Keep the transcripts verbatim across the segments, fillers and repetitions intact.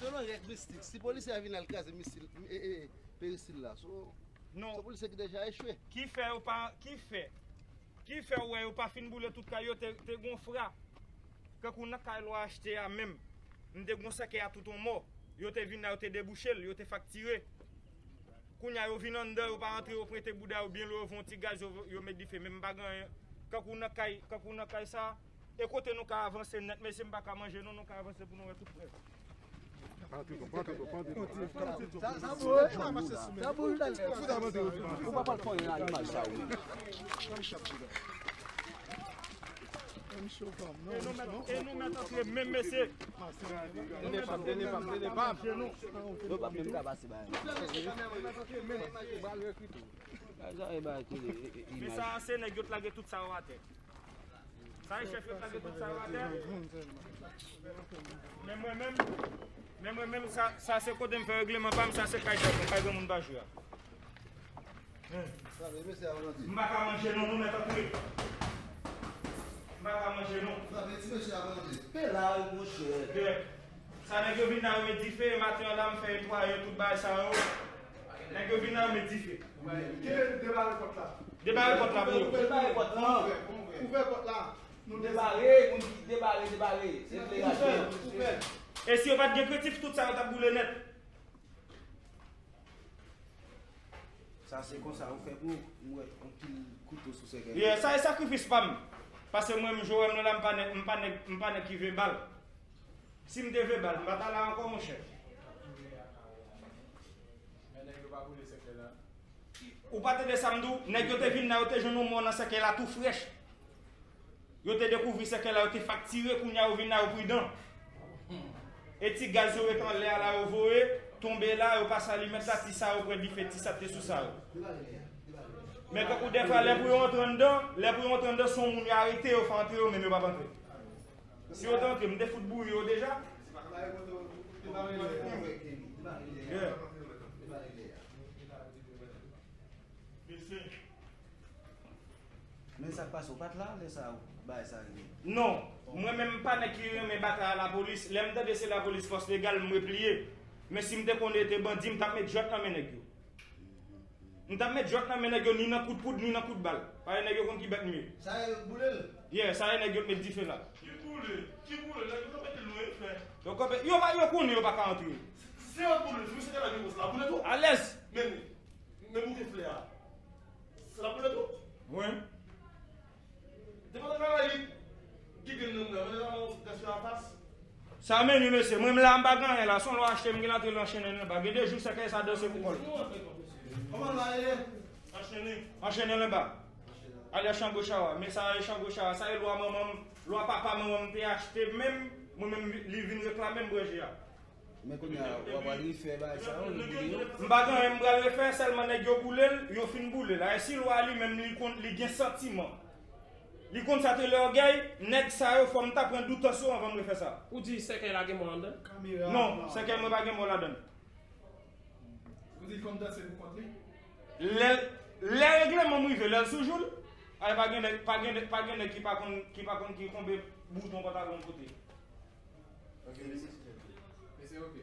Selon règ mistik, si polisye a vin al kraze misil, e, e, e, peristil la, so, non, se polisye ki deja echwe. Ki fè yo pa, ki fè, ki fè w wè yo pa fin boule tout kay yo, te, te gon fra. Kankou nan kay lwa achte a menm, m te gon sèkèy a tout on mò. Yo te vin la, yo te debouche l, yo te faktire. Kounye a yo vin anndan, yo pa rantre, yo pwente bouda yo byen lwen, yo voye yon ti gaz, yo, yo met dife. Men m pa gen anyen. Kankou nan kay, kankou nan kay sa, e kote nou ka avanse nèt, mesye, m pa ka manje non, nou ka avanse pou nou wè tout prèv. Pa antre twòp, pa antre twòp, pa antre twòp. Sa, sa bon, wi. Sa bon, talè. Ou pa pral fè anyen a imaj sa, wi. E nou mèt, e nou mèt antre menm, mesye. Yo pa menm ka pase ba. Men sa a se nèg yo t lage tout sa yo atè. Sa e chèf yo t lage tout sa yo atè. Men mwen menm, men mwen menm, sa, sa se kote m fè regleman pa m, sa se kay chèf mwen, kay granmoun pa jwe a. M pa ka manje non, nou mèt antre. M pa ka manje non. Pe la, monchè. Sa nèg yo vin la, yo met dife, maten an la, m fè netwaye tout bagay sa yo. Nèg yo vin la, yo met dife. Kite debare pòt la. Debare pòt la pou yo. Debare pòt la. Ouvè, ouvè. Ouvè pòt la. Nou debare, moun di debare, debare. Se fleraj. Ouvè, ouvè. E si yo pa t gen krentif, tout sa yo t ap boule nèt. Sa se konsa ou fè pou m wè yon pil kouto sou sèkèy. Yeah, sa e sakrifis pa m. Paske mwen menm, Joel, mwen la, m pa nèg, m pa nèg, m pa nèg ki vebal. Si m te vebal, m pa ta la ankò, monchè. Men nèg yo pa boule sèkèy la. Ou pa tande sa m di w? Nèg yo te vin la, yo te jwenn yon mò nan sèkèy la tou frèch. Yo te dekouvri sèkèy la, yo te faktire, kounye a yo vin la, yo pridan. E ti gaz yo ret anlè a la, yo voye, tonbe la, yo pase alimèt la, ti sa yo pran dife, ti sa te sou sa yo. Men kankou dèfwa, lè pou yo antre anndan, lè pou yo antre anndan, se yon moun yo arete, yo fè antre yo, men yo p ap antre. Si yo te antre, m te fout bouri yo deja. Yeah. Mesye. Men sa k pase, ou pa t la lè sa bagay sa rive? Non, mwen menm m pa nèg ki renmen batay a lapolis. Lè m tande se lapolis, fòs legal, m repliye. Men si m te konnen te bandi, m t ap met jwèt nan men nèg yo. M t ap met jwèt nan men nèg yo, ni nan kout poud, ni nan kout bal. Paske nèg yo konn ki bèt m ye. Sa e boule l? Yeah, sa e nèg yo t met dife la. Ki boule? Ki boule? Nèg yo kanpe lwen, frè. Yo kanpe, yo pa, yo konnen yo pa ka antre. Se yo boule, se misye te la gen pòs la, boule tou. Alèz. Men, men boute flè a. Se la boule tou? Wi. Depi w te travay li, ki gen nan mwen, mwen te travay yon gason anfas. Sa men nou, mesye, mwen m la, m pa gen anyen la. Se yon lwa achte, m gen la, te anchennen l anba. Gen de jou, sèkèy sa danse pou kò l. Kòman lwa ye? Anchennen. Anchennen l anba. Alè chango chawa. Men sa e chango chawa. Sa e lwa manman m, lwa papa manman m te achte menm. Mwen menm, li vin reklame m, branje a. Men kounye a, w ap al refè bagay sa yo, li boule yo. M pa gen anyen m pral refè, sèlman nèg yo boule l, yo fin boule l. E si lwa li menm, li konn, li gen santiman. Li konn sa te lògèy, nèg sa yo, fò m ta pran doutans yo anvan m refè sa. Ou di sèkèy la gen mò anndan? Non, sèkèy mwen pa gen mò ladan l. Ou di l konn danse pou kont li? Lè, lè regleman m rive, lè l sou jou l, ay pa gen nèg, pa gen nèg, pa gen nèg ki pa konn, ki pa konn ki konbe bouton pantalon l pote. Ok, mesye. Mesye, ok.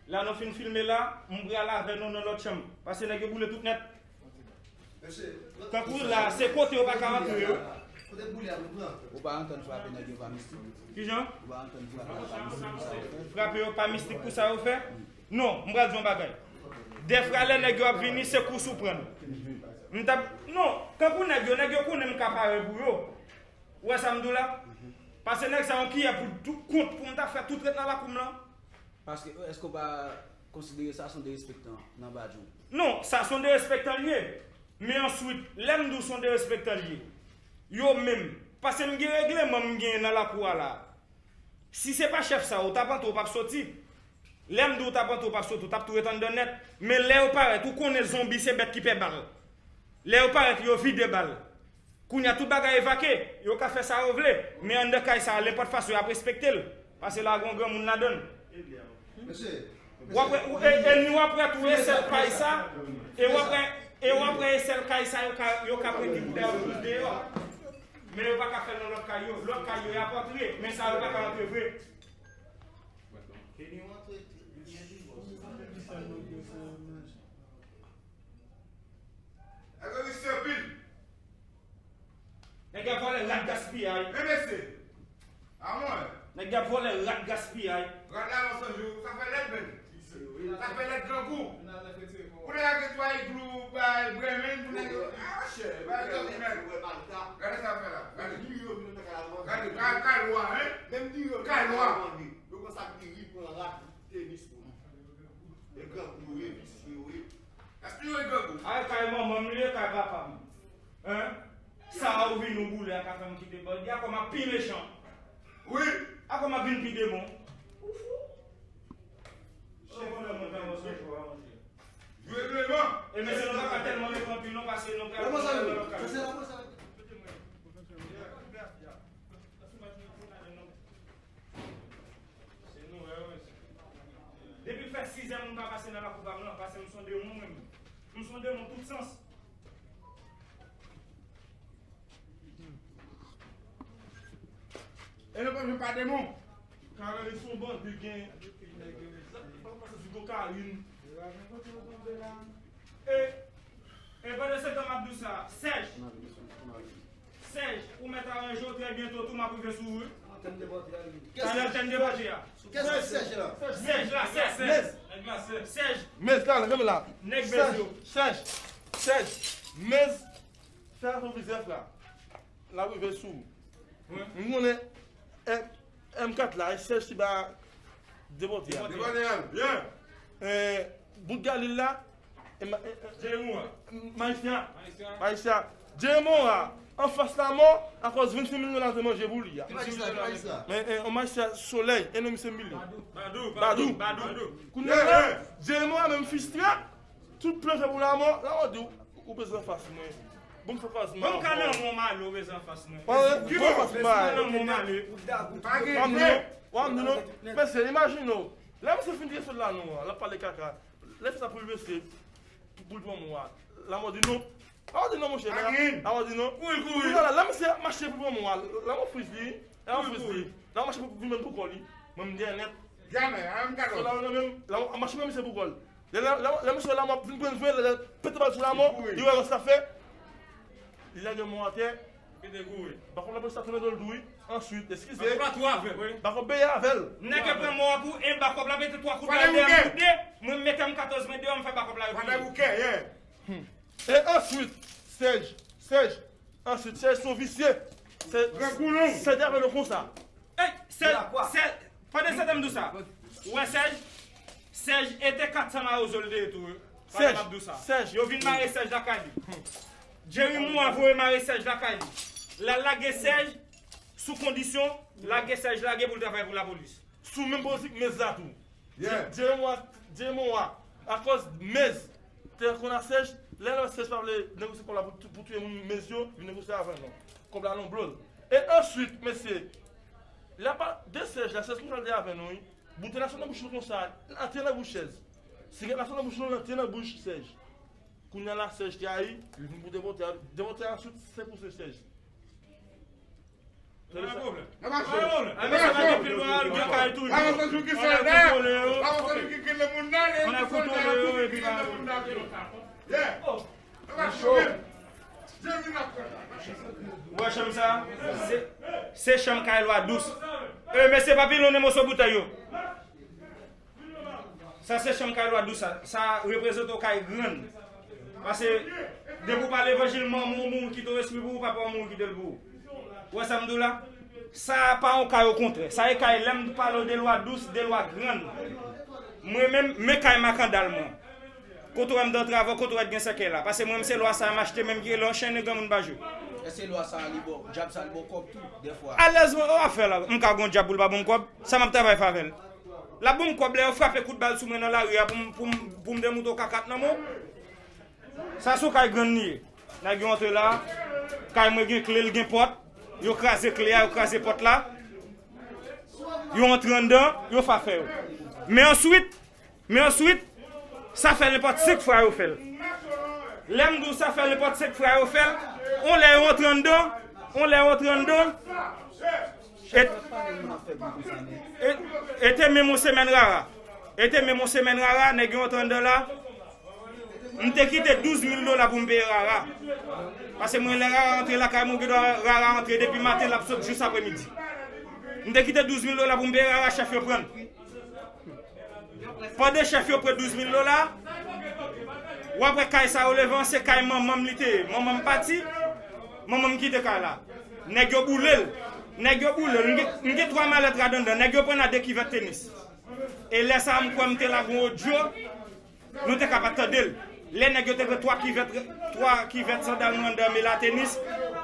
La nou fin filme la, m pral avè nou nan lòt chanm. Paske nèg yo boule tout nèt. Mesye, tankou la, se kote yo pa ka antre yo. Kote boule a, nou pran. Ou pa antann frape nèg yo pa mistik? Kijan? Ou pa antann frape yo pa mistik, sa yo fè? Frape yo pa mistik pou sa yo fè? Non, m pral di yon bagay. Dèfwa lè nèg yo ap vini, se kous ou pran. M t ap, non, kankou nèg yo, nèg yo konnen m ka pare pou yo. Ou wè sa m di w la? Paske nèg sa yo kiyè pou tout kont pou m ta fè tout ret nan lakou m lan. Paske, èske w pa konsidere sa se yon derespektan nan badjou? Non, sa se yon derespektan l ye. Men answit, lè m di w se yon derespektan l ye, yo menm, paske m gen regleman m genyen nan lakou a la. Si se pa chèf sa, ou t ap antre, ou p ap soti. Lè m di w t ap antre, ou p ap soti, ou t ap tou ret anndan nèt. Men lè yo parèt, ou konnen zonbi se bèt ki pè bal. Lè yo parèt, yo vide bal. Kounye a, tout bagay evakye. Yo ka fè sa yo vle. Men anndan kay sa a, nenpòt fason, y ap respekte l. Paske la gen yon granmoun ladan l. W ap wè, ou, e, e ni w ap wè tou e sèl kay sa, e w ap wè, e w ap wè e sèl kay sa yo ka, yo ka prete pou dèyè yo jous deyò. Men yo pa ka fè l nan lòt kay yo. Lòt kay yo, y ap antre, men sa yo pa ka antre vre. Kenny, w ap Nèg y ap vòlè rat gaspiyay. Men mesye, a mwen. Nèg y ap vòlè rat gaspiyay. Rat la nan san jou, sa fè lèd menm. Sa fè lèd grangou. Pou nèg la gen twa iglou, bay, bremen, pou nèg yo. Ah, chè, bay, gade sa fè la. Gade. Gade, kay, kay lwa, hein? Kay lwa. Yo pran sa ki ri, pran rat, tenis pou nou. E grangou yo ye, visye yo ye. Epi yo e grangou. Ay, kay manman m li ye, kay papa m. Hein? Sa a ou vin ou boule a ka fè m kite bandi a kòm ap pi mechan. Wi. A kòm ap vin pi demon. Ou fou? Chèf mwen nan mwen fè mwen sou jou a, monchè. Jwe vre non. E mesye, nou pa ka tèlman ret anpil non, paske nou pral... Kòman sa yo? Sa se la, sa. Depi l fè sizè moun pa pase nan lakou pa m lan, paske m se yon demon mwen menm. M se yon demon tout sans. E nou pa menm pa demon. Karan li se yon bandi gen. Sa pa pase sou kokayin. E, e pandan se tan m ap di w sa, Sèj. Sèj, ou mèt aranje w, trè byento tou m ap rive sou ou wi. Talè tèm depòte a. Kès ki Sèj la? Sèj la, Sèj. Mez. Nèg la, Sèj. Sèj. Mez la, men la. Nèg Mez yo. Sèj. Sèj. Mez. Fè avan vizèf la. L ap rive sou ou. M konnen M kat la, e Sèj ki ba depòte a. Depòte a, byen. E, bout Galil la, e ma-, e, e, Jeremon a. Majistra. Majistra. Majistra. Jeremon a, anfas lamò, akòz vennsenk mil dola te manje pou li a. Ki majistra, ki majistra? Men, e, yon majistra Solèy, e non misye Mili. Badou. Badou, Badou, Badou. Badou. Kounye a, Jeremon a menm fristre, tout plan fè pou lamò, lamò di w, ou bezwen anfas mwen. Bon, fè anfas mwen. Bon, ka nan mwen male, ou bezwen anfas mwen. Bon, anfas mwen. Nan mwen male. Pa gen fè. W ap di nou, mesye, imajine w. Lè misye fin tire sòl la non, l ap pale kaka. Lè sa pou l mesye, pou, pou l pran mwen a. Lamò di non. Lamò di non, monchè. Lamò di non. Kouri, kouri. Kounye a la, lè misye ap mache pou l pran mwen a, lamò friz li. Lamò friz li. Lamò mache pou vin menm pou kò li. Mwen m dèyè nèt. Jamè, a menm gade. Lamò nan menm, lamò ap mache pou misye pou kò l. Lè, lè, lè, lè misye lamò ap vin pran jwe, lè, lè pete bal sou lamò, li wè sa fè. Li lage mò atè. Pete kouri. Bakòp la polis la tounen do l tou wi. Answit, eskize. Bakòp la tou avè l, wi. Bakòp beye avè l. Nèg yo pran mò a pou en, bakòp la pete twa kout bal dèyè l tou de. Mwen m mete m katòz mèt deyò, m fè bakòp la yo tou. E answit, Sèj, Sèj, answit, Sèj se yon visye. Sèj, Sèj avè nou konsa. Ey, Sèj, Sèj, pandan se tan m di w sa, ou wè Sèj, Sèj e te kat san mawozo l te ye tou, wi. Pandan m ap di w sa. Sèj. Yo vin mare Sèj lakay li. Jeremon a voye mare Sèj lakay li. L al lage Sèj sou kondisyon, lage Sèj lage pou l travay pou lapolis. Sou menm politik Mez la tou. Jeremon a, Jeremon a, akòz Mez te konn a Sèj, lè l wè Sèj pa vle negosye kòb la pou, pou touye moun Mez yo, li negosye avè l non. Kòb la non blòl. E answit, mesye, la pa de Sèj la, Sèj konn sa l te avè nou wi. Boutèy la sot nan bouch nou konsa, l antre nan bouch Sèj. Sigarèt la sot nan bouch nou, l antre nan bouch Sèj. Kounye a la Sèj trayi, li vin pou depòte a, depòte a answit se pou se Sèj. Pa gen pwoblèm. Pa gen pwoblèm. Ann mesye pa gen pil bwa, gen kay toujou. Ann kontwole yo. Ann kontwole yo epi ba yo. Wè chanm sa? Se, se chanm kay lwa dous. E mesye pa pilonnen moso boutèy yo. Sa se chanm kay lwa dous sa. Sa reprezante yon kay grann. Paske depi w pa levanjil, manman w mouri kite w espri pou ou, papa w mouri kite l pou ou. Ou wè sa m di w la? Sa pa yon kay okontrè. Sa e kay lè m pale w de lwa dous, de lwa grann. Mwen menm, men kay makandal mwen. Kote w wè m dan travay, kote w wè t gen sèkèy la. Paske mwen menm se lwa sa a m achte menm ki rele anchennen granmoun pa jwe. Èske lwa sa a li ba w, dyab sa a li ba w kòb tou, dèfwa? Alèz mwen, w ap fè la. M ka gon dyab pou l pa ban m kòb. Sa m ap travay fè avè l? L ap ban m kòb lè yo frape kout bal sou mwen nan lari a pou m, pou m, pou m demoute w kakat nan men w. Sa se yon kay grann li ye. Nèg yo antre la. Kay mwen gen kle, l gen pòt. Yo kraze kle a, yo kraze pòt la. Yo antre anndan, yo fè afè yo. Men answit, men answit, sa fè nenpòt senk fwa yo fè l. Lè m di w sa fè nenpòt senk fwa yo fè l, on lè yo antre anndan, on lè yo antre anndan, e, e, e te menm yon semèn rara. E te menm yon semèn rara, nèg yo antre anndan la. M te kite douz mil dola pou m peye Rara. Paske mwen, lè Rara antre lakay mwen, ou gen dwa Rara antre depi maten, l ap sot jis apremidi. M te kite douz mil dola pou m peye Rara, chèf yo pran l. Pandan chèf yo pran douz mil dola, w ap wè kay sa yo leve an, se kay manman m li te ye. Manman m pati, manman m kite kay la. Nèg yo boule l. Nèg yo boule l. M gen, m gen twa malèt rad anndan. Nèg yo pran nan de kivèt tenis. E lè sa a, m kwè m te lage yon odyo, nou te ka pa tande l. Lè nèg yo te pran twa kivèt, twa kivèt sandal mwen anndan men la tenis,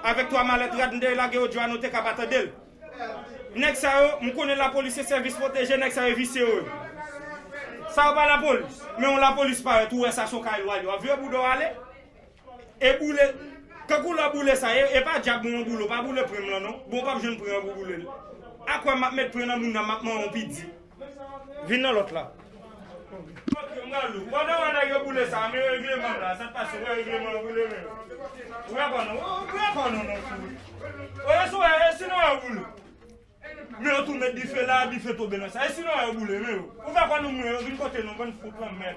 avèk twa malèt rad, m te lage odyo a, nou te ka pa tande l. Nèg sa yo, m konnen lapolis se sèvis pwoteje, nèg sa yo visye yo ye. Sa yo pa lapolis. Men yon lapolis parèt, ou wè sa se yon kay lwa li. W ap vire bouda w ale. E boule, kankou lè w boule sa, e, e pa djab mwen w boule, w pa boule pran m lan non. Bon, w p ap jwenn pran an pou boule l. A kwè m ap met pran nan moun nan, m ap manyen w pidi. Vin nan lòt la. Ok, m pral ou. Pandan w wè nèg yo boule sa, men regleman la, sa k pase, wè regleman an boule men. Ou wè kò nou, ou wè kò nou non fou. Ou wè sou wè, e si nou wè boule. Men yo tou met dife la, dife tonbe nan sa. E si nou wè yo boule men yo. Ou wè kò nou mwen, yo vin kote nou, bann fout lanmèd.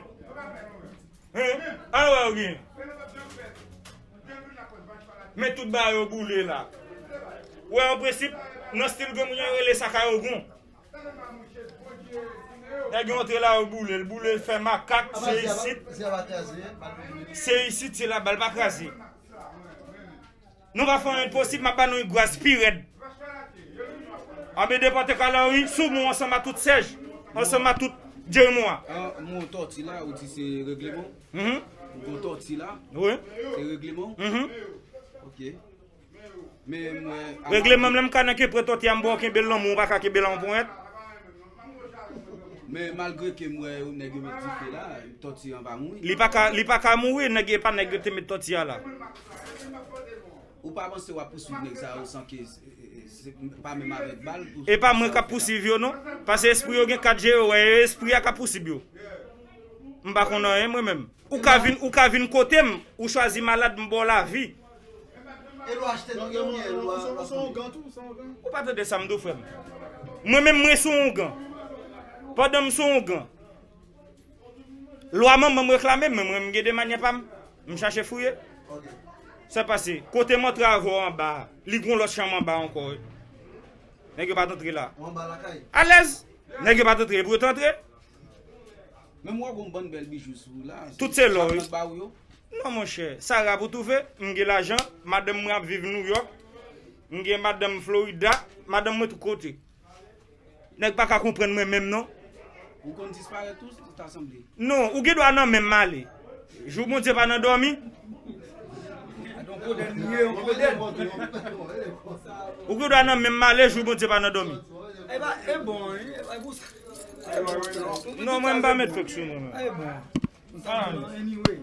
Hein? Al wè yo gen. Men tout bagay yo boule la. Ou wè an prensip, nan stil granmoun yo rele sa kay ogon. Nèg yo antre la, yo boule l, boule l, fè makak, se isit. Se isit, se laba, l pa kraze. Nou pa fè anyen posib, m ap ba nou yon gras pi rèd. Anben depòte Kalari sou mwen ansanm a tout Sèj, ansanm a tout Jeremwa. Ah, mo tòti la, ou di se regleman? Mhm. Ou gon tòti la? Wi. Se regleman? Mhm. Ok. Men mwen, regleman m, lè m ka nan kenbe tòti a, m ba w kenbe l nan men w, ou pa ka kenbe l an ponyèt. Men malgre ke m wè nèg yo met dife la, tòti an pa mouri. Li pa ka, li pa ka mouri, nèg, e pa nèg yo te met tòti a la. Ou pa panse w ap pouswiv nèg sa yo san ke se, se, se pa menm avèk bal pou... E pa mwen k ap pouswiv yo non, paske espri yo gen kat je yo, wè, e espri a k ap pouswiv yo. M pa konn anyen mwen menm. Ou ka vin, ou ka vin kote m, ou chwazi malad, m ba w lavi. E lwa achte non gen oubyen lwa, lwa... Ou pa tande sa m di w, frè m? Mwen menm, mwen sou ougan. Pandan m sou ougan, lwa manman m reklame m, men mwen, m gen de manyè pa m. M chache fouye. Ok. Sa pase, kote m antre avè w anba a, li gon lòt chanm anba ankò, wi. Nèg yo pa t antre la. Ou anba lakay? Alèz! Nèg yo pa t antre, epi yo t antre. Menm wè gon bann bèl bijou sou ou la. Tout se lò, wi. Sa nan ba ou yo? Non, monchè. Sa ra pou twouve, m gen lajan, madanm mwen ap viv Nouyòk, m gen madanm Florida, madanm mwen tout kote. Nèg pa ka konprann mwen menm, non. Ou konn disparèt tou, ta sanble. Non, ou gen dwa nan men m ale. Jou Bondye pa nan dòmi. Adon kodèn li ye, yon kodèn. Ou gen dwa nan men m ale, jou Bondye pa nan dòmi. E ba, e bon, e ba pou sa. Non, mwen m pa met fèk sou nou, non. E bon. Anyway.